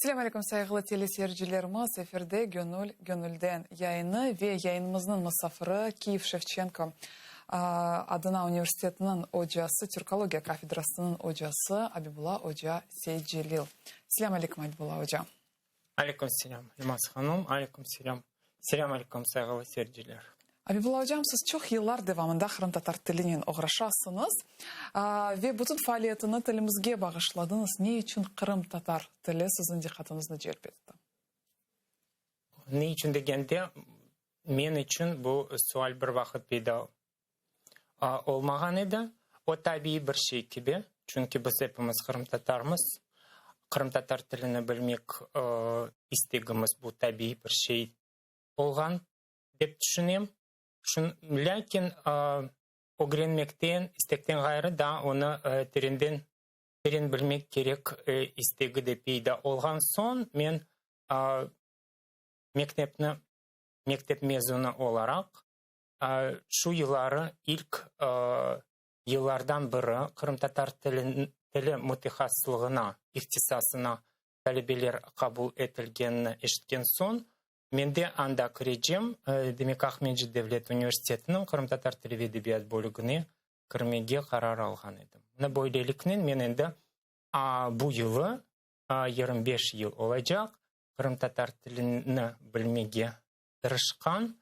Selâm aleyküm, sayğılı teleseyircilerimiz! Efirde Gönül gönülden yayını ve yayınımıznıñ musafiri Kiyev Şevçenko adına universitetiniñ ocası, türkologiya kafedrasınıñ ocası Abibulla oca Seytcelil. Selâm aleyküm, Abibulla oca! Aleyküm selâm, Elmaz hanım, aleyküm selâm. Selâm aleyküm, sayğılı seyirciler. Abibulla ocam, siz çoq yıllar devamında qırımtatar tilinen oğraşasıñız ve bütün faaliyetini tilimizge bağışladıñız. Ne içün qırımtatar tili siziñ diqqatıñıznı celp etti? Ne içün degende, men içün bu sual bir vaqıt peyda olmağan edi. O tabiiy bir şey kibi, çünki biz epimiz qırımtatarmız, qırımtatar tilini bilmek istegimiz bu tabiiy bir şey olğan, dep tüşünem. Lâkin ögrenmekten, istekten ğayrı daa onı terenden teren bilmek kerek istegi de peyda olğan soñ, men mektepni, mektep mezunı olaraq, Şu yılları ilk yıllardan biri qırımtatar tili mütehassıslığına, ihtisasına talebeler qabul etilgenini eşitken soñ, men de anda kirecem, demek Aqmescit devlet universitetiniñ qırımtatar tili ve edebiyat bölügine kirmege qarar alğan edim. Mına böyleliknen men endi bu yılı, 25 yıl olacaq, qırımtatar tilini bilmege tırışqan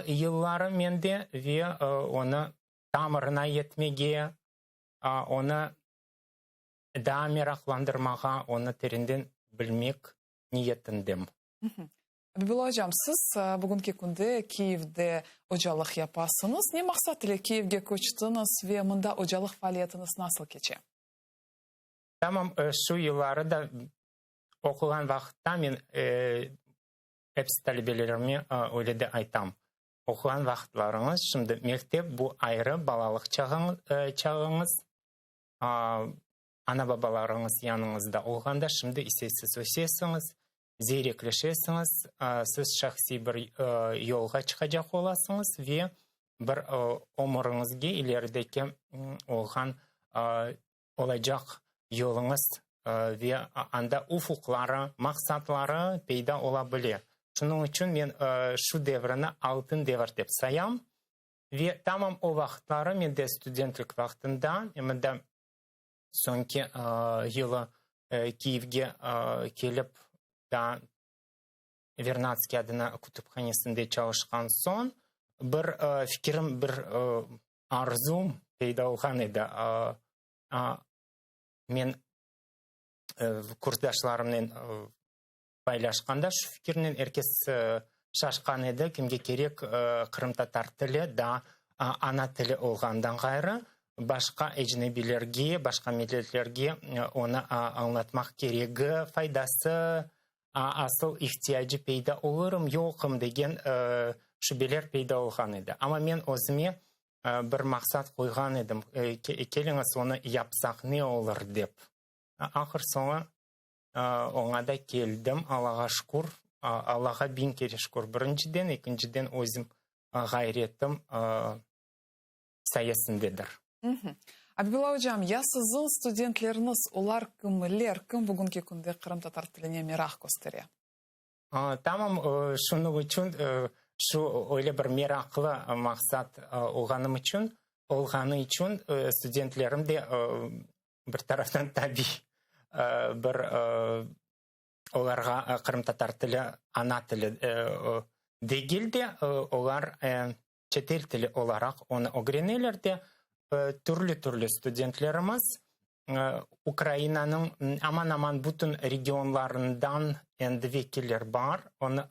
yılları mende ve onı tamırına yetmege, onı daa meraqlandırmağa, onı terenden bilmek niyetindem. Abibulla ocam, siz bugünki künde Kiyevde ocalıq yapasıñız. Ne maqsat ile Kiyevge köçtiñiz ve mında ocalıq faaliyetiñiz nasıl keçe? Tamam şu yılları da oquğan vaqıtta men Episi talebelerime öyle de aytam, oquğan vaqıtlarıñız, şimdi mektep bu ayrı balalıq çağıñız, ana-babalarıñız yanıñızda olğanda, şimdi ise siz ösesiñiz, ziyrekleşesiñiz, siz şahsiy bir yolğa çıqacaq olasıñız ve bir ömüriñizge ilerideki olğan olacaq yoluñız ve anda ufuqları, maqsatları peyda ola bile. Şunıñ içün men şu devrini altın devir dep sayam. Ve tamam o vaqıtları, men de studentlik vaqtında, mında soñki yılı Kiyevge kelip, daa Vernadskiy adına kütüphanesinde çalışqan soñ, bir fikirim, bir arzum peyda olğan edi. Men kursdaşlarımnen paylaşqanda şu fikirnen er kes şaşqan edi, kimge kerek qırımtatar tili daa ana tili olğandan ğayrı, başqa ecnebiylerge, başqa milletlerge onı añlatmaq keregi, faydası, asıl ihtiyacı peyda olurım, yoqım degen şübeler peyda olğan edi. Amma men özüme bir maqsat qoyğan edim, keliñiz onı yapsaq ne olur dep. Ahır soñu oña da keldim, Allağa şükür, Allağa biñ kere şükür birinciden, ekinciden özüm ğayretim sayesindedir. Abibulla ocam, ya siziñ studentleriñiz, olar kimler, kim bugünki künde qırımtatar tiline meraq köstere? Tamam, şunıñ içün, şu öyle bir meraqlı maqsat olğanım içün, olğanı içün studentlerim de bir taraftan tabiy bir olarğa qırımtatar tili ana tili degil de, olar çetel tili olaraq onı ögreneler de, türlü-türlü studentlerimiz Ukrainanıñ aman-aman bütün regionlarından endi vekiller bar, onı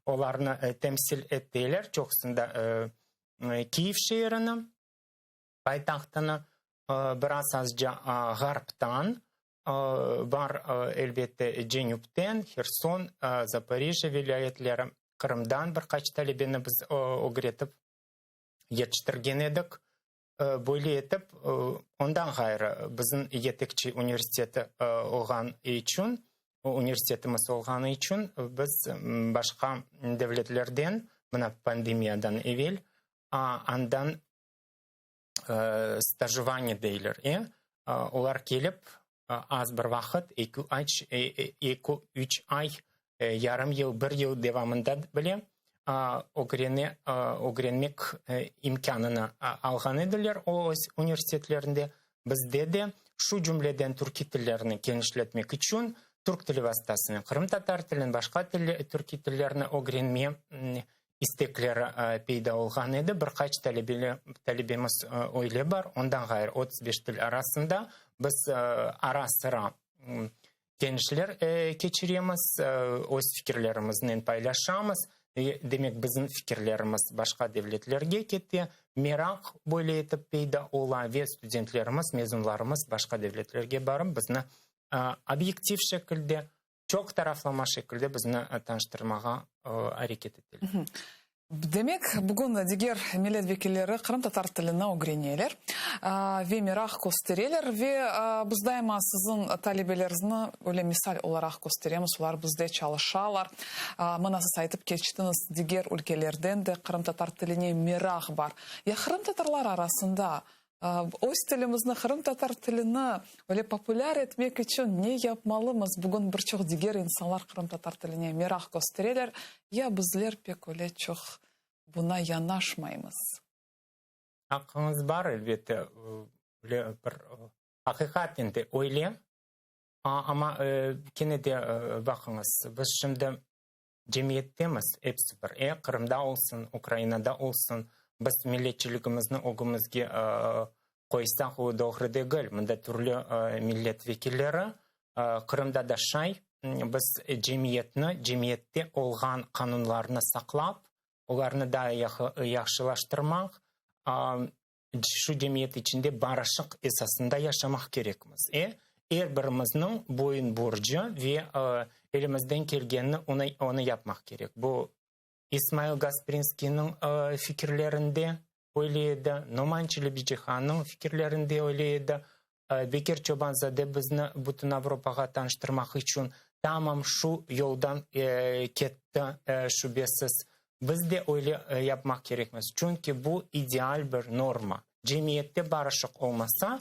olarnı temsil eteler, çoqusında Kiyev şeerini, paytahtını, biraz azca ğarptan bar, elbette, cenüpten, Herson, Zaporijjâ vilâyetleri, Qırımdan bir qaç talebeni biz ögretip yetiştirgen edik. Böyle etip, ondan ğayrı, bizim yetekçi universiteti olğan içün, universitetimiz olğanı içün biz başqa devletlerden, mına pandemiyadan evel, andan stajovaniye deyler, olar kelip. az bir vaqıt, eki aç, eki, üç ay, yarım yıl, bir yıl devamında bile ögrene, ögrenmek imkânını alğan ediler o öz universitetlerinde. Bizde de, şu cümleden türkiy tillerni kenişletmek içün, türk tili vastasınen qırımtatar tilini, başqa türkiy tillerni ögrenme istekleri peyda olğan edi. Bir qaç talebemiz öyle bar. Ondan ğayrı, 35 til arasında biz ara-sıra keñişler keçiremiz, öz fikirlerimiznen paylaşamız. Demek, bizim fikirlerimiz başqa devletlerge kete, meraq böyle etip peyda ola ve studentlerimiz, mezunlarımız başqa devletlerge barıp, bizni obyektiv şekilde, çoq taraflama şekilde bizni tanıştırmağa areket eteler. Demek, bugün diger millet vekilleri qırımtatar tilini ögreneler ve meraq köstereler ve biz daima siziñ talebeleriñizni öyle misal olaraq kösteremiz, olar bizde çalışalar. Mına siz aytıp keçtiñiz, diger ülkelerden de qırımtatar tiline meraq bar. Ya qırımtatarlar arasında Öz tilimizni, qırımtatar tilini öyle populâr etmek içün ne yapmalımız? Bugün bir çoq diger insanlar qırımtatar tiline meraq köstereler, ya bizler pek öyle çoq buna yanaşmaymız? Aqqıñız bar, elbette, öyle bir aqiqaten de öyle. Amma kene de baqıñız, biz şimdi Cemiyettemiz, episi bir, e, Qırımda olsun, Ukrainada olsun, biz milletçiligimizni ögümizge qoysaq, o doğru degil. Mında türlü millet vekilleri, Qırımda da şay, biz cemiyetni, cemiyette olğan qanunlarnı saqlap, olarnı daa yahşılaştırmaq, şu cemiyet içinde barışıq esasında yaşamaq kerekmiz. E, er birimizniñ boyun borcu ve elimizden kelgenini onı yapmaq kerek. Bu İsmail Gasprinskiyniñ fikirlerinde öyle edi, Noman Çelebicihannıñ fikirlerinde öyle edi, Bekir Çobanzade bizni bütün Avropağa tanıştırmaq içün tamam şu yoldan ketti, şübesiz. Biz de öyle yapmaq kerekmiz, çünki bu ideal bir norma. Cemiyette barışıq olmasa,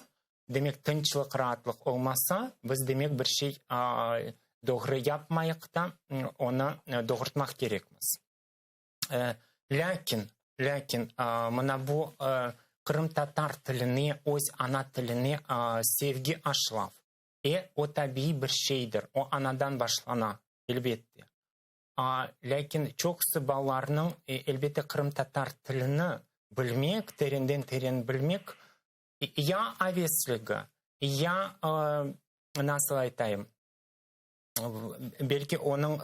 demek tınçlıq, raatlıq olmasa, biz demek bir şey doğru yapmayıq da, onı doğurtmaq kerekmiz. Lâkin, lâkin mına bu qırımtatar tiline, öz ana tiline sevgi aşılav, e, o tabiiy bir şeydir, o anadan başlana, elbette. Lâkin çoqusı balalarnıñ, elbette, qırımtatar tilini bilmek, terenden-teren bilmek ya avesligi, ya, nasıl aytayım, belki onıñ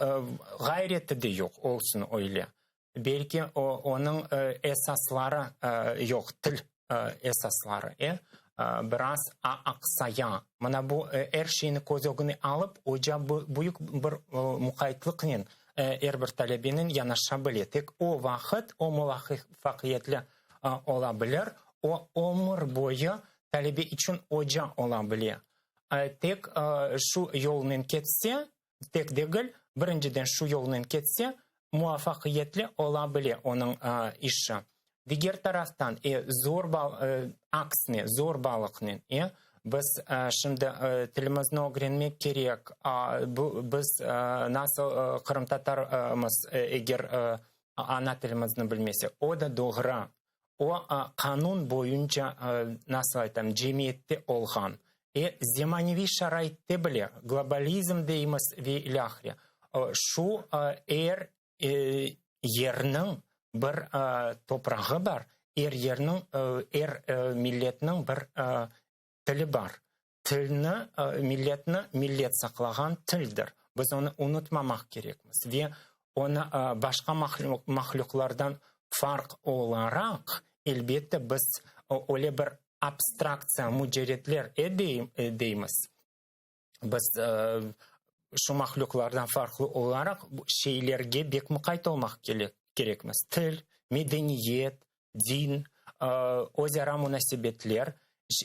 ğayreti de yoq, olsun öyle, belki onıñ esasları yoq, til esasları, e, biraz aqsaya. Mına bu er şeyni köz ögüne alıp, oca büyük bir muqaytlıqnen er bir talebenen yanaşa bile. Tek o vaqıt o muvafaqiyetli ola bilir, o ömür boyu talebe içün oca ola bile. Tek şu yolnen ketse, tek degil, birinciden şu yolnen ketse, muvafaqiyetli ola bile onıñ işi. Diger taraftan, zorba, aksine, zorbalıqnen, biz şimdi tilimizni ögrenmek kerek, bu, biz nasıl qırımtatarmız, eger ana tilimizni bilmesek, o da doğru. O, qanun boyunca, nasıl aytam, cemiyette olğan, zemaneviy şaraitte bile, globalizm deymiz ve ilâhre, şu er yerniñ bir toprağı bar, er yerniñ, er milletniñ bir tili bar. Tilni, milletni millet saqlağan tildir. Biz onı unutmamaq kerekmiz ve onı başqa mahlüqlardan farq olaraq, elbette, biz öyle bir abstraktsiya, mücerretler deymiz. Biz şu mahlüqlardan farqlı olaraq şeylerge bek muqayt olmaq kerekmiz. Til, medeniyet, din, özara munasebetler,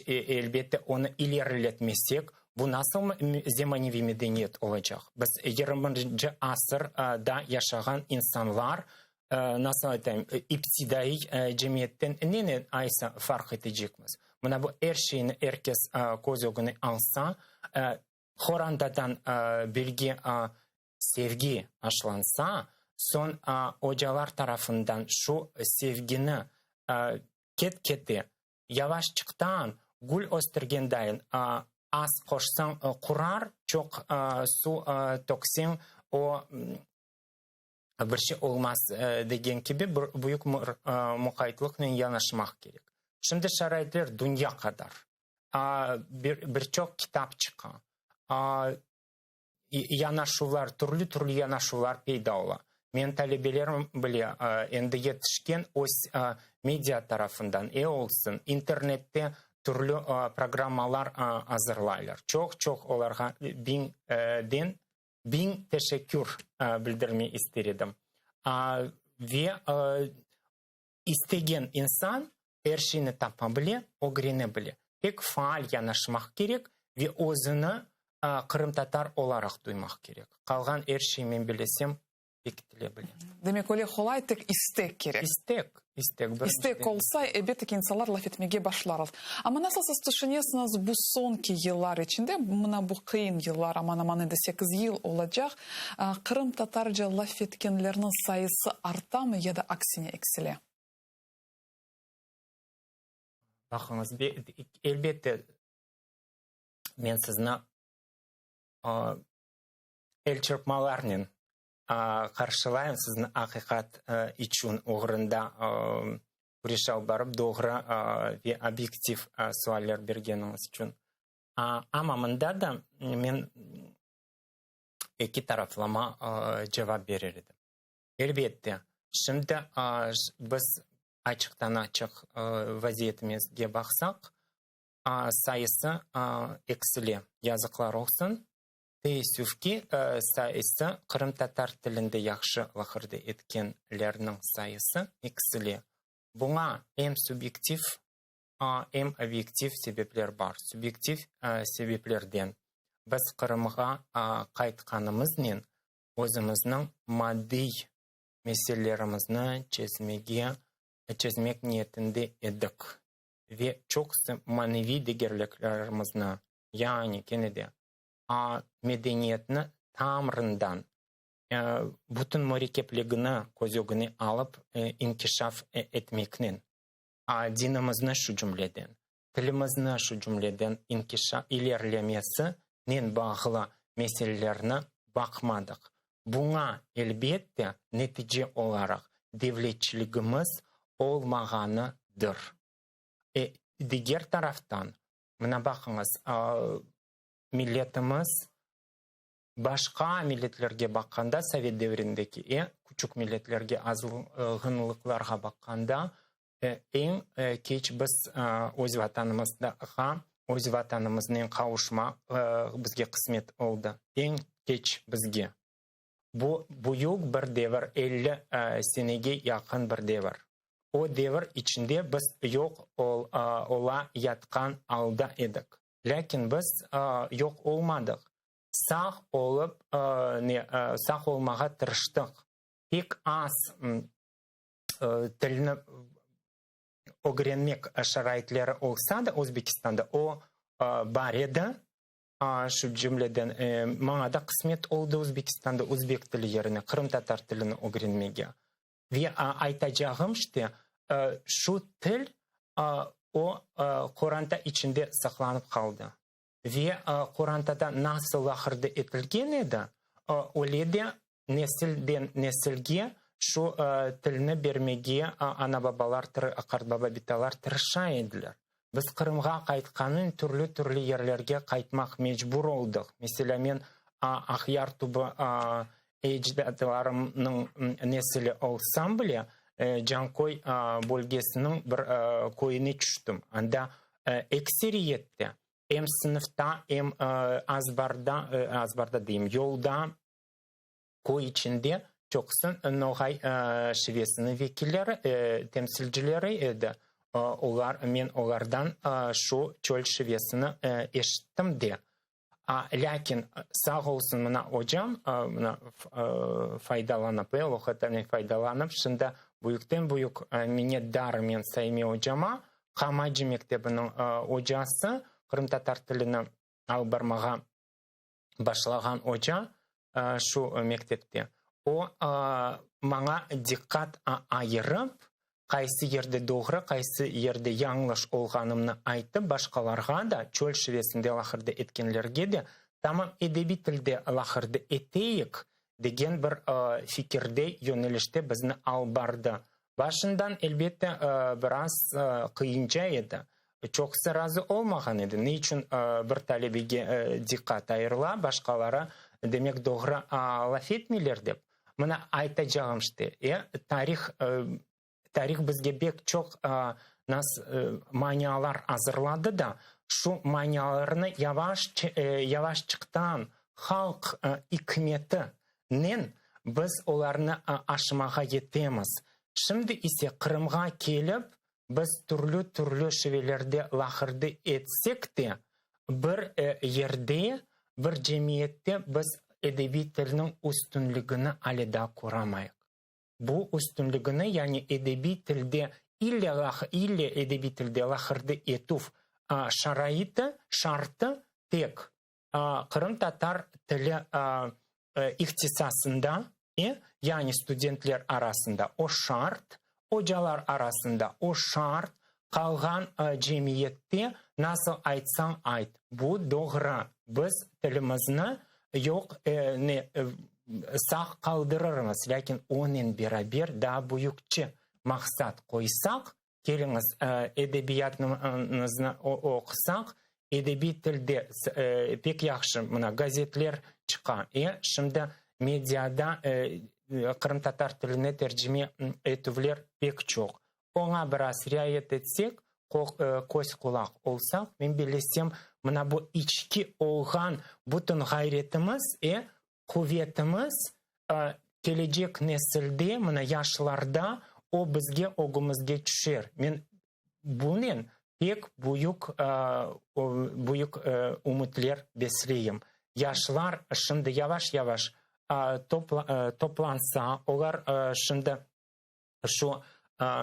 elbette, onı ileriletmesek, bu nasıl zemaneviy medeniyet olacaq? Biz yigirminci asırda yaşağan insanlar, nasıl aytayım, iptidaiy cemiyetten nenen aysa farq etecekmiz? Mına bu er şeyni er kes köz ögüne alsa, Qorantadan bilgi, sevgi aşlansa, soñ ocalar tarafından şu sevgini ket-kete, yavaşçıqtan, gül östürgen dayın, az qoşsañ qurar, çoq suv tökseñ o bir şey olmaz degen kibi bir büyük muqaytlıqnen yanaşmaq kerek. Şimdi şaraitler dünya qadar. Bir çoq kitap çıqa. Yanaşuvlar, türlü-türlü yanaşuvlar peyda ola. Menim talebelerim bile endi yetişken öz media tarafından, e olsun, internette türlü programmalar azırlaylar. Çoq-çoq olarğa biñden Biñ teşekkür bildirmey ister edim. Ve istegen insan er şeyni tapa bile, ögrene bile. Pek faal yanaşmaq kerek ve özüni qırımtatar olaraq duymaq kerek. Qalğan er şey, men bilesem, pekitile bile. Demek, öyle qolay, tek istek kerek. İstek, istek, birinciden. İstek olsa, elbette ki, insanlar laf etmege başlarlar. Amma nasıl siz tüşünesiñiz, bu soñki yıllar içinde, mına bu qıyın yıllar, aman-aman endi sekiz yıl olacaq, qırımtatarca laf etkenlerniñ sayısı artamı ya da aksine eksile? Baqıñız, elbette, men sizni elçırpmalarnen qarşılayım, sizni aqiqat içün oğrunda küreş alıp barıp, doğru ve obyektiv sualler bergeniñiz içün. Amma mında da men eki taraflama cevap berer edim. Elbette, şimdi biz açıqtan-açıq vaziyetimizge baqsaq, sayısı eksile, yazıqlar olsun. Teessüf ki, sayısı qırımtatar tilinde yahşı laqırdı etkenlerniñ sayısı eksile. Buña em subyektiv, em obyektiv sebepler bar. Subyektiv sebeplerden, biz Qırımğa qaytqanımıznen özümizniñ maddiy meselelerimizni çezmege, çezmek niyetinde edik ve çoqusı maneviy degerliklerimizni, yani kene de medeniyetni tamırından, bütün mürekkepligini köz ögüne alıp inkişaf etmeknen, dinimizni şu cümleden, tilimizni şu cümleden inkişaf, ilerilemesinen bağlı meselelerni baqmadıq. Buña, elbette, netice olaraq devletçiligimiz olmağanıdır. Diger taraftan, mına baqıñız, milletimiz başqa milletlerge baqqanda, sovet devrindeki eñ küçük milletlerge, azğınlıqlarğa baqqanda, eñ keç biz öz Vatanımızğa, öz Vatanımıznen qavuşmaq bizge qısmet oldı. Eñ keç bizge. Bu büyük bir devir, 50 senege yaqın bir devir. O devir içinde biz yoq ola yatqan alda edik. Lâkin biz yoq olmadıq, sağ olıp, ne, sağ olmağa tırıştıq. Pek az tilni ögrenmek şaraitleri olsa da Özbekistanda, o bar edi. Şu cümleden, maña da qısmet oldı Özbekistanda özbek tili yerine qırımtatar tilini ögrenmege. Ve aytacağım işte, şu til o qoranta içinde saqlanıp qaldı. Ve qorantada nasıl laqırdı etilgen edi, öyle de nesilden nesilge şu tilni bermege ana-babalar, qartbaba-bitalar tırışa ediler. Biz Qırımğa qaytqanıñ türlü-türlü yerlerge qaytmaq mecbur oldıq. Meselâ, men Aqyar tübü ecdatlarımnıñ nesili olsam bile, Canköy bölgesiniñ bir köyüne tüştim. Anda ekseriyette em sınıfta, em azbarda, azbarda deyim, yolda, köy içinde çoqusı noğay şivesiniñ vekilleri, temsilcileri edi. Olar, men olardan şu çöl şivesini eşittim de. Lâkin, sağ olsun, mına ocam, mına faydalanıp, loqatanen faydalanıp, şimdi büyükten-büyük minnetdarım men Saime ocama, Qamacı mektebiniñ ocası, qırımtatar tilini. alıp barmağa başlağan oca şu mektepte, o maña diqqat ayırıp, qaysı yerde doğru, qaysı yerde yañlış olğanımnı aytıp, başqalarğa da, çöl şivesinde laqırdı etkenlerge de, tamam edebiy tilde laqırdı eteyik, degen bir fikirde, yönelişte bizni alıp bardı. Başından, elbette, biraz qıyınca edi. Çoqusı razı olmağan edi. Ne içün bir talebege diqqat ayırıla, başqaları, demek, doğru laf etmeyler dep. Mına aytacağım işte, tarih, tarih bizge bek çoq nas manialar azırladı da, şu manialarnı yavaş, yavaşçıqtan halq ikmeti nen biz olarnı aşmağa yetemiz. Şimdi ise Qırımğa kelip, biz türlü-türlü şivelerde laqırdı etsek de, bir yerde, bir cemiyette biz edebiy tilniñ üstünligini ale daa köramayıq. Bu üstünligini, yani edebiy tilde ille ille edebiy tilde laqırdı etüv şaraiti, şartı tek qırımtatar tili ihtisasında, yani studentler arasında o şart, ocalar arasında o şart, qalğan cemiyette nasıl aytsañ ayt, bu doğru, biz tilimizni yoq ne sağ qaldırırmız, lâkin onen beraber daa büyükçe maqsat qoysaq, Keliñiz, edebiyatımıznı oqusaq, edebiy tilde pek yahşı, mına, gazetler çıqa. Şimdi mediada qırımtatar tiline tercime etüvler pek çoq. Oña biraz riayet etsek, köz-qulaq olsaq, men bellesem, mına bu içki olğan bütün ğayretimiz, quvetimiz kelecek nesilde, mına yaşlarda o bizge ögümizge tüşer. Men bunen pek büyük büyük ümütler besleyim. Yaşlar şimdi yavaş-yavaş toplansa, olar şimdi şu,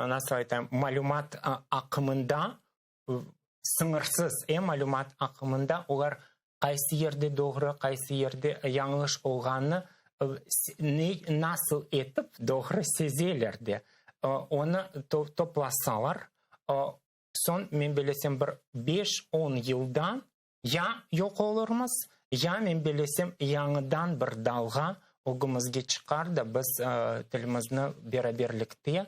nasıl aytayım, malümat aqımında sıñırsız e malümat aqımında olar qaysı yerde doğru, qaysı yerde yañlış olğanını ne, nasıl etip doğru sezeler de. Onı toplasalar, soñ, men bilesem, bir beş-on yıldan ya yoq olurmız, ya, men bilesem, yañıdan bir dalğa ögümizge çıqar da biz tilimizni beraberlikte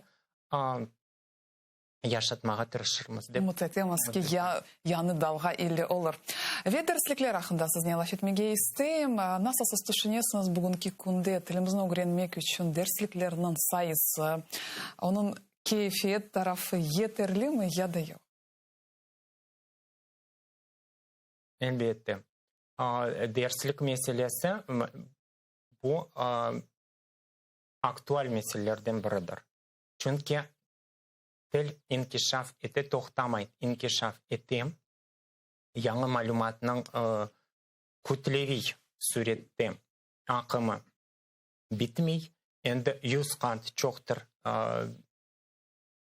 yaşatmağa tırışırmız, dep. Ümüt etemiz ki, ya yañı dalğa ille olur. Ve derslikler aqqında siznen laf etmege isteyim. Nasıl siz tüşünesiñiz, bugünki künde tilimizni ögrenmek içün dersliklerniñ sayısı, onıñ keyfiyet tarafı yeterlimi ya da yoq? Elbette. Derslik meselesi bu aktual meselelerden biridir. Çünki til inkişaf ete, toqtamay inkişaf ete, yañı malümatnıñ kütleviy sürette aqımı bitmey, endi yüz qat çoqtır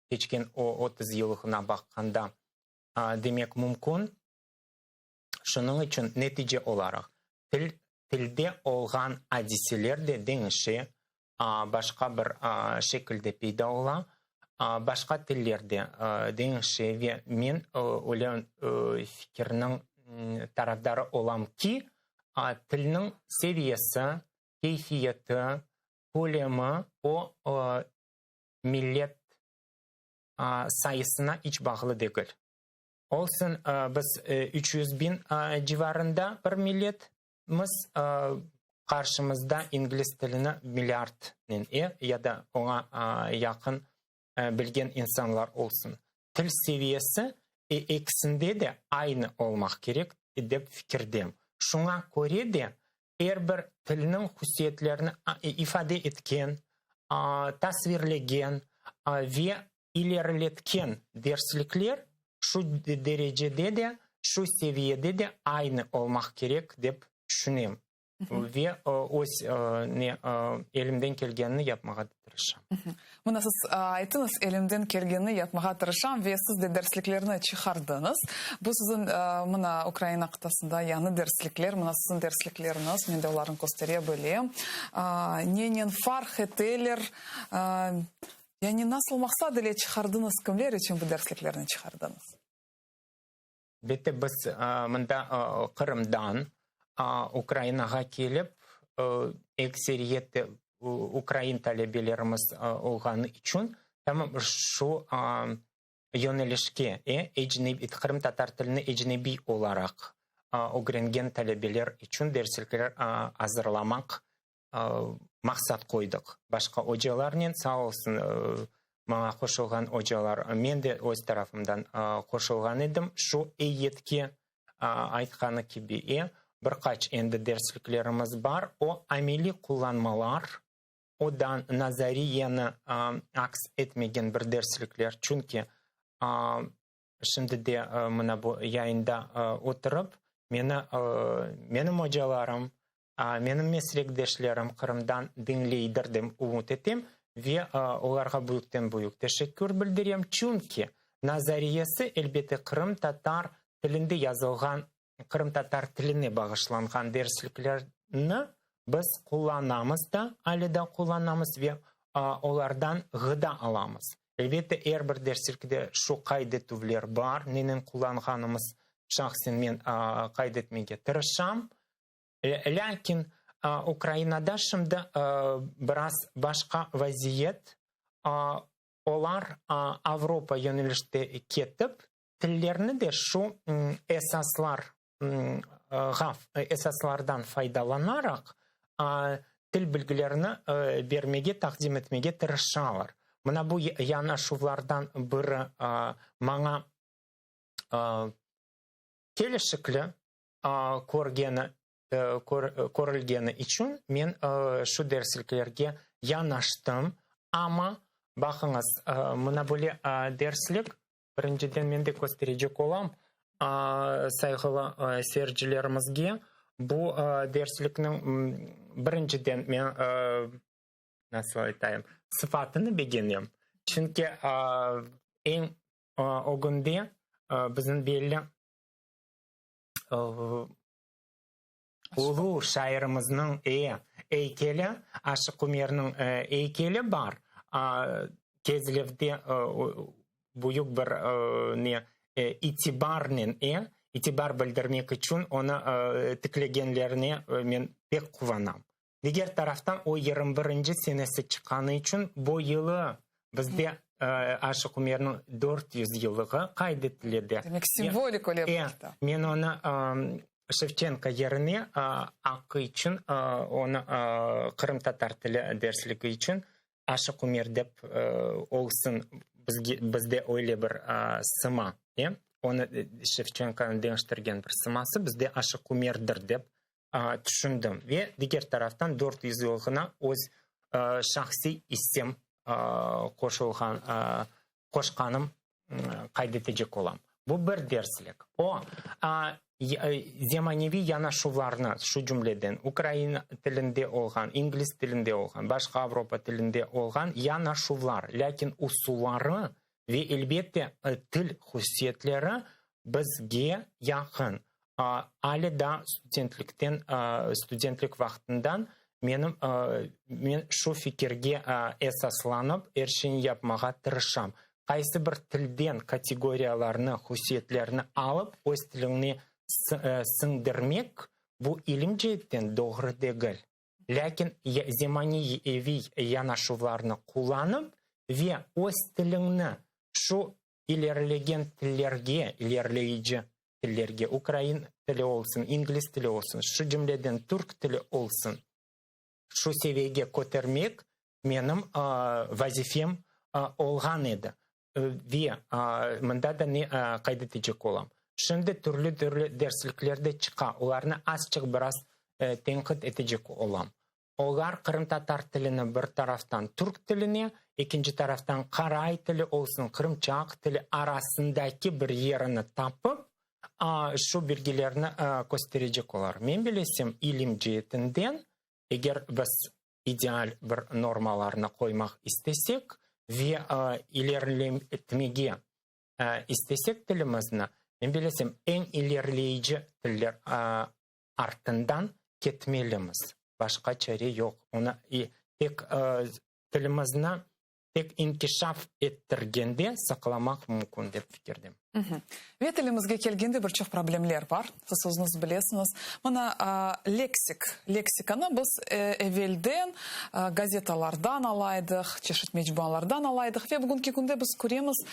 keçken 30 yılına baqqanda demek mümkün. Şunıñ içün netice olaraq til, tilde olğan adiseler de deñişe, başqa bir şekilde peyda ola, başqa tiller de deñişe ve men öyle fikirniñ tarafdarı olam ki, tilniñ seviyesi, keyfiyeti, kölemi o millet sayısına iç bağlı degil. Olsun, biz 300 biñ civarında bir milletmiz, qarşımızda ingliz tilini milliardnen ya da oña yaqın bilgen insanlar olsun. Til seviyesi ekisinde de aynı olmaq kerek, dep fikirdem. Şuña köre de er bir tilniñ hususiyetlerini ifade etken, tasvirlegen ve ileriletken derslikler şu derecede de, şu seviyede de aynı olmaq kerek, dep tüşünem. Ve öz ne elimden kelgenini yapmağa da tırışam. Mına siz ayttıñız, elimden kelgenini yapmağa tırışam ve siz de dersliklerni çıqardıñız. Bu siziñ mına Ukraina qıtasında yañı derslikler, mına siziñ derslikleriñiz, men de olarnı köstere bilem. Nenen farq eteler? Yani nasıl maqsad ile çıqardıñız, kimler içün bu dersliklerni çıqardıñız? Elbette, biz mında Qırımdan Ukrainağa kelip, ekseriyette ukrain talebelerimiz olğanı içün, tamam şu yönelişke, qırımtatar tilini ecnebiy olaraq ögrengen talebeler içün derslikler azırlamaq maqsat qoydıq. Başqa ocalarnen, sağ olsun, maña qoşulğan ocalar, men de öz tarafımdan qoşulğan edim şu eyyetke, aytqanı kibi, bir qaç endi dersliklerimiz bar, o ameliy qullanmalar, o da nazariyeni aks etmegen bir derslikler, çünki şimdi de mına bu yayında oturıp, meni, menim ocalarım, Menim meslekdeşlerim Qırımdan diñleydir dep ümüt etem ve olarğa büyükten-büyük teşekkür bildirem, çünki nazariyesi, elbette, qırımtatar tilinde yazılğan, qırımtatar tiline bağışlanğan dersliklerni biz qullanamız da, ale da qullanamız ve olardan ğıda alamız. Elbette, er bir derslikte şu qayd etüvler bar, nenen qullanğanımız şahsen men qayd etmege tırışam. Lâkin Ukrainada şimdi biraz başqa vaziyet, olar Avropa yönelişte ketip, tillerni de şu esaslarğa, esaslardan faydalanaraq, til bilgilerini bermege, taqdim etmege tırışalar. Mına bu yanaşuvlardan biri maña kelişikli körgeni, körülgeni içün men şu dersliklerge yanaştım. Amma, baqıñız, mına böyle derslik, birinciden men de kösterecek olam sayğılı seyircilerimizge, bu derslikniñ birinciden men, nasıl aytayım, sıfatını begenem. Çünki eñ ögünde bizim belli Ulu şairimizniñ eykeli, Aşıq Umerniñ eykeli bar. Kezlevde büyük bir ne itibarnen, itibar bildirmek içün onı tiklegenlerine men pek quvanam. Diger taraftan, o 21-nci senesi çıqqanı içün bu yılı bizde Aşıq Umerniñ 400 yıllığı qayd etiledi. Demek, simvolik öyle bir kitap. Men onı Şevçenko yerine aqqı içün, onı qırımtatar tili dersligi içün Aşıq Umer dep olsun, bizde öyle bir sıma, onı Şevçenkonı deñiştirgen bir sıması bizde Aşıq Umerdir dep tüşündim ve diger taraftan 400 yılğına öz şahsiy issem qoşulğan, qoşqanım qayd etecek olam. Bu bir derslik. O, zemaneviy yanaşuvlarnı, şu cümleden ukrain tilinde olğan, ingliz tilinde olğan, başqa avropa tilinde olğan yanaşuvlar, lâkin usulları ve, elbette, til hususiyetleri bizge yaqın. Ale daa studentlikten, studentlik vaqtından menim, men şu fikirge esaslanıp er şeyni yapmağa tırışam. Qaysı bir tilden kategoriyalarnı, hususiyetlerni alıp öz tiliñne siñdirmek, bu ilim ceetten doğru degil. Lâkin zemaneviy yanaşuvlarnı qullanıp ve öz tiliñni şu ilerilegen tillerge, ilerileyici tillerge, ukrain tili olsun, ingliz tili olsun, şu cümleden türk tili olsun, şu seviyege kötermek menim vazifem olğan edi. Ve mında da ne qayd etecek olam? Şimdi türlü-türlü derslikler de çıqa, olarnı azçıq biraz tenqit etecek olam. Olar qırımtatar tilini bir taraftan türk tiline, ekinci taraftan qaray tili olsun, qırımçaq tili arasındaki bir yerini tapıp, şu bilgilerni kösterecek olar. Men bilesem, ilim ceetinden, eger biz ideal bir normalarnı qoymaq istesek ve ileriletmege istesek tilimizni, men bilesem, eñ ilerileyici tiller artından ketmelimiz. Başqa çare yoq. Onı tek tilimizni tek inkişaf ettirgende saqlamaq mümkün, dep fikirdem. Ve tilimizge kelgende bir çoq problemler bar. Siz özüñiz bilesiñiz. Mına, leksik, leksikanı biz evelden gazetalardan alaydıq, çeşit mecmualardan alaydıq ve bugünki künde biz köremiz,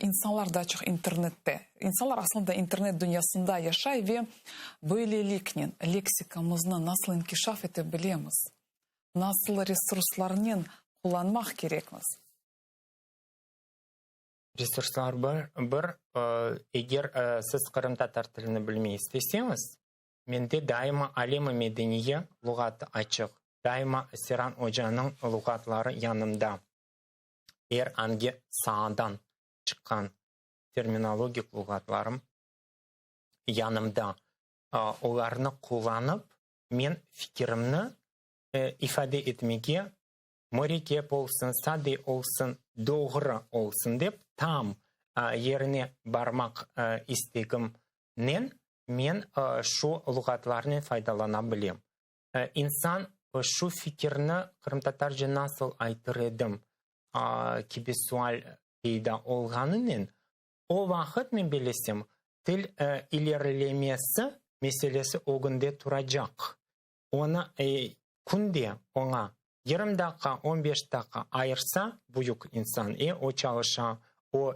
insanlar daa çoq internette, insanlar aslında internet dünyasında yaşay ve böyleliknen leksikamıznı nasıl inkişaf ete bilemiz, nasıl resurslarnen qullanmaq kerekmiz? Resurslar bir, bir, eger siz qırımtatar tilini bilmey isteseñiz, mende daima Alem-i medeniye luğatı açıq, daima Siran ocanıñ luğatları yanımda, er angi saadan çıqqan terminologik luğatlarım yanımda. Olarnı qullanıp, men fikirimni ifade etmege mürekkep olsun, sade olsun, doğru olsun dep, tam yerine barmaq istegimnen men şu luğatlarnen faydalana bilem. İnsan şu fikirni qırımtatarca nasıl aytır edim kibi sual peyda olğanınen, o vaqıt, men bilesem, til ilerilemesi meselesi ögünde turacaq. Onı künde oña yirmi daqqa, on beş daqqa ayırsa, büyük insan, e, o çalışa, o,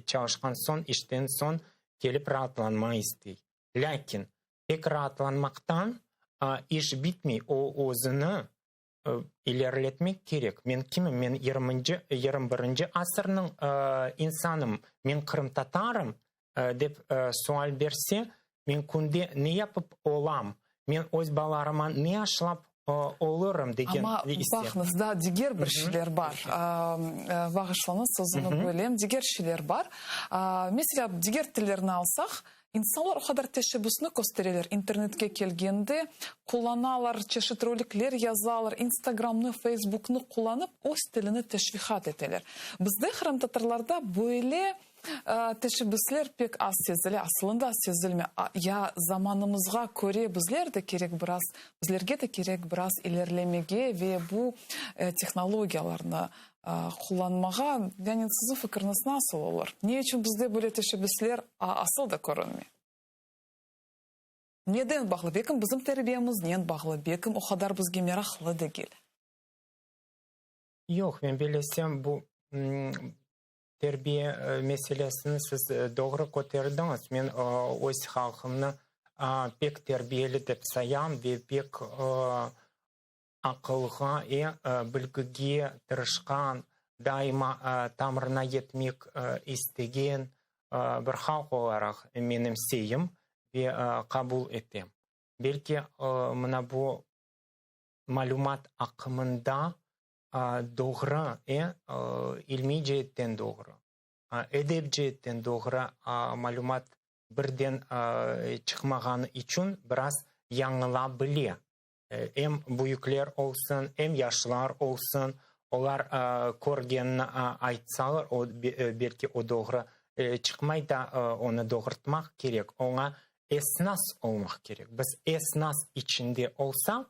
çalışqan soñ, işten soñ kelip raatlanma istey. Lâkin tek raatlanmaqtan iş bitmey, o özüni ileriletmek kerek. Men kimim? Men yirminci, 21-nci asırnıñ insanım, men qırımtatarım, dep sual berse, men künde ne yapıp olam, men öz balalarıma ne aşlap olurım degen Amma ise. baqıñız, daa diger bir şeyler bar. Bağışlañız, sözüni bölem. Diger şeyler bar. Meselâ, diger tillerni alsaq, insanlar o qadar teşebbüsni köstereler, internetke kelgende qullanalar, çeşit rolikler yazalar, İnstagramnı, Feysbuknı qullanıp, öz tilini teşviqat eteler. Bizde, qırımtatarlarda, böyle Teşebbüsler pek az sezile, asılında sezilmey. Ya zamanımızğa köre bizler de kerek biraz, bizlerge de kerek biraz ilerlemege ve bu tehnologiyalarnı qullanmağa. Yani siziñ fikriñiz nasıl olur? Ne içün bizde böyle teşebbüsler asıl da körünmey? Neden bağlı? Belkim bizim terbiyemiznen bağlı, belkim o qadar bizge meraqlı degil. Yoq, men bilesem, bu Terbiye meselesini siz doğru köterdiñiz. Men öz halqımnı pek terbiyeli dep sayam ve pek aqılğa, bilgige tırışqan, daima tamırına yetmek istegen bir halq olaraq menimseyim ve qabul etem. Belki mına bu malümat aqımında Doğru, e, ilmiy ceetten doğru, edep ceetten doğru malümat birden çıqmağanı içün biraz yañıla bile. Em büyükler olsun, em yaşlar olsun, olar körgenini aytsalar, o, belki o doğru çıqmay da, onı doğurtmaq kerek, oña esnas olmaq kerek. Biz esnas içinde olsaq,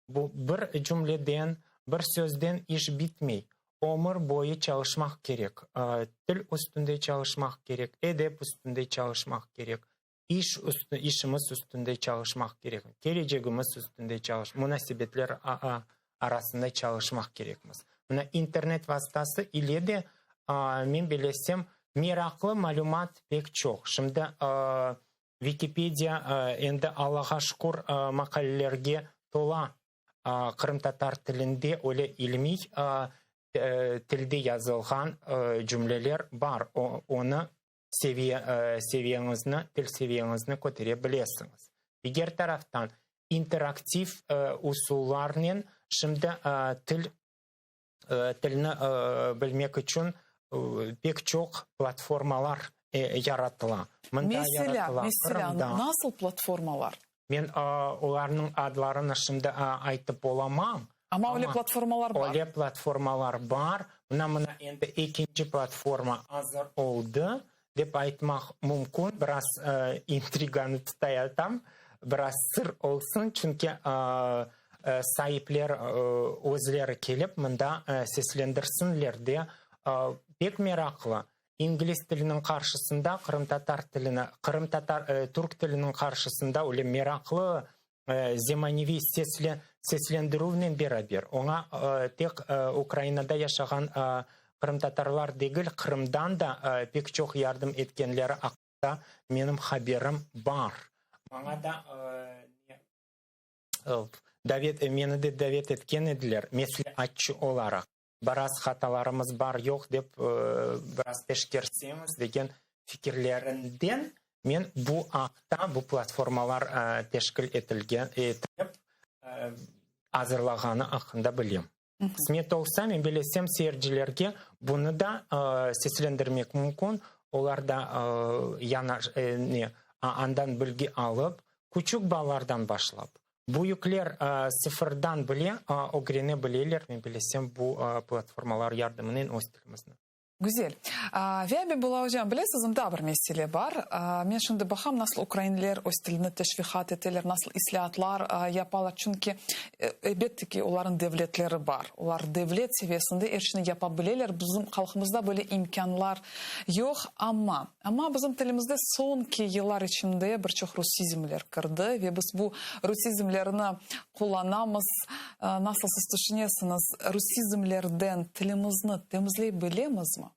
Bu bir cümleden, bir sözden iş bitmey. Ömür boyu çalışmaq kerek. Til üstünde çalışmaq kerek, edep üstünde çalışmaq kerek, iş işimiz üstünde çalışmaq kerek, kelecegimiz üstünde çalış, munasebetler arasında çalışmaq kerekmiz. Mına internet vastası ile de, men bilesem, meraqlı malümat pek çoq. Şimdi Vikipediya endi Allağa şükür maqalelerge tola, qırımtatar tilinde öyle ilmiy tilde yazılğan cümleler bar, onı seviye seviyeñizni, til seviyeñizni kötere bilesiñiz. Diger taraftan, interaktiv usullarnen şimdi til tilni bilmek içün pek çoq platformalar. Yaratıla. Mında Meselâ, yaratıla, meselâ, Qırımda. nasıl platformalar? Men olarnıñ adlarını şimdi aytıp olamam. Amma öyle platformalar bar. Öyle platformalar bar. Mına, mına endi ekinci platforma azır oldı, dep aytmaq mümkün. Biraz intriganı tutayatam, biraz sır olsun, çünki saipler özleri kelip mında seslendirsinler de. Pek meraqlı. İngliz tiliniñ qarşısında qırımtatar tilini, qırımtatar, türk tiliniñ qarşısında öyle meraqlı zemaneviy sesle, seslendirüvnen beraber, oña tek Ukrainada yaşağan qırımtatarlar degil, Qırımdan da pek çoq yardım etkenleri aqqında menim haberim bar. Maña da davet, meni de davet etken ediler mesleatçı olaraq. Biraz hatalarımız bar, yoq dep biraz teşkerseñiz degen fikirlerinden men bu aqta bu platformalar teşkil etilgen, etilip azırlağanı aqqında bilem. Qısmet olsa, men bilesem, seyircilerge bunı da seslendirmek mümkün, olar da yanaş, ne, andan bilgi alıp, küçük balalardan başlap, Büyükler sıfırdan bile ögrene bileler, men bilesem, bu platformalar yardımınen öz tilimizni. Güzel. Ve Abibulla ocam, bilesiz, daa bir mesele bar. Men şimdi baqam, nasıl ukrainler öz tilini teşviqat eteler, nasıl islâatlar yapalar, çünki, elbette ki, olarnıñ devletleri bar. Olar devlet seviyesinde er şeyni yapa bileler. Bizim halqımızda böyle imkânlar yoq, amma. Amma bizim tilimizde soñki yıllar içinde bir çoq rusizmler kirdi ve biz bu rusizmlerni qullanamız. Nasıl siz tüşünesiñiz, rusizmlerden tilimizni temizley bilemizmi?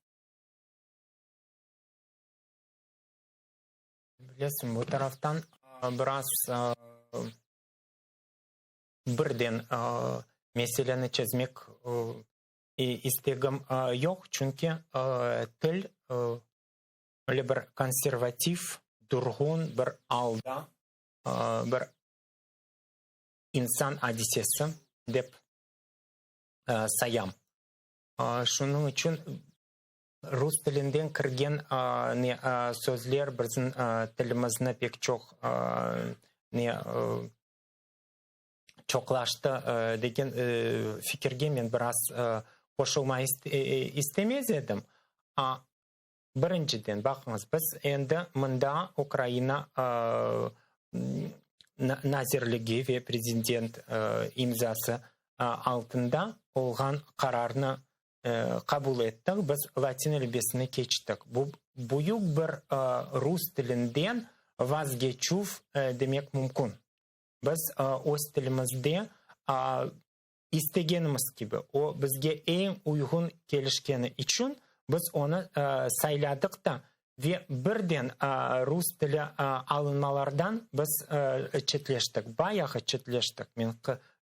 Bilesiñ, bu taraftan biraz birden meseleni çezmek istegim yoq, çünki til öyle bir konservativ, durğun bir alda bir insan adisesi dep sayam. Şunıñ içün rus tilinden kirgen ne sözler bizim tilimizni pek çoq ne çoqlaştı degen fikirge men biraz qoşulma istemez edim. Birinciden, baqıñız, biz endi mında Ukraina Nazirligi ve prezident imzası altında olğan qararnı qabul ettik, biz latin elifbesine keçtik. Bu büyük bir rus tilinden vazgeçüv demek mümkün. Biz öz tilimizde istegenimiz kibi, o bizge eñ uyğun kelişkeni içün biz onı sayladıq da ve birden rus tili alınmalardan biz çetleştik, bayağı çetleştik. Men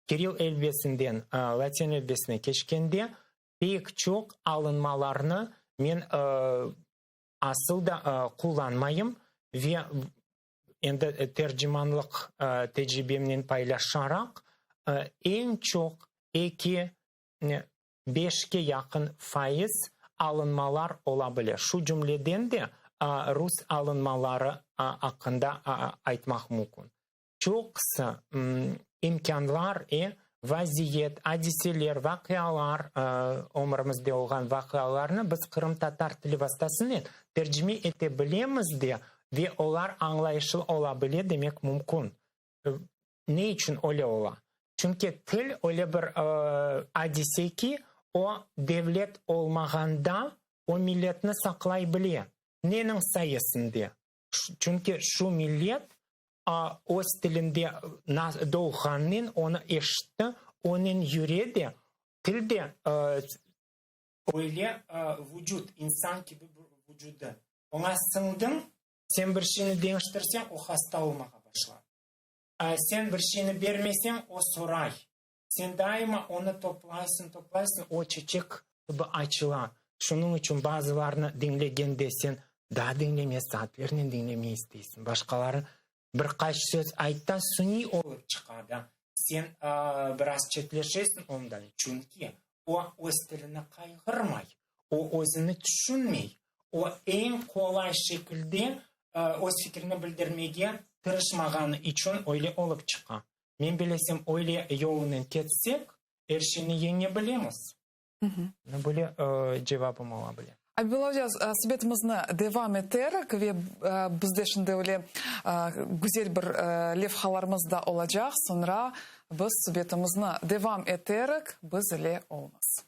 kirill elifbesinden latin elifbesine keçkende pek çoq alınmalarnı men asıl da qullanmayım ve Endi tercimanlıq tecribemnen paylaşaraq, eñ çoq eki, beşke yaqın faiz alınmalar ola bile. Şu cümleden de rus alınmaları aqqında aytmaq mümkün. Çoqusı imkânlar, vaziyet, adiseler, vaqialar, ömürimizde olğan vaqialarnı biz qırımtatar tili vastasınen tercime ete bilemiz de ve olar añlayışlı ola bile demek mümkün. Ne içün öyle ola? Çünki til öyle bir adise ki, o devlet olmağanda o milletni saqlay bile. Neniñ sayesinde? Çünki şu millet öz tilinde doğğanınen onı eşitti, onen yüre de, til de öyle vucut, insan kibi bir vucudı. Oña siñdiñ, sen bir şeyni deñiştirseñ, o hasta olmağa başlar. Sen bir şeyni bermeseñ, o soray. Sen daima onı toplaysıñ, toplaysıñ, o çeçek kibi açıla. Şunıñ içün bazılarını diñlegende sen daa diñlemeye, saatlernen diñlemeye isteysiñ. Başqaları bir qaç söz aytta, suniy olıp çıqa da. Sen biraz çetleşesiñ ondan, çünki o öz tilini qayğırmay, o özüni tüşünmey. O eñ qolay şekilde öz fikrini bildirmege tırışmağanı içün öyle olıp çıqa. Men bilesem, öyle yolunen ketsek, er şeyni yeñe bilemiz. Böyle cevabım ola bile. Abibulla oca, subetimizni devam eterik ve bizde şimdi öyle güzel bir levhalarımız da olacaq. Soñra biz subetimizni devam eterik, biz ile oluñız.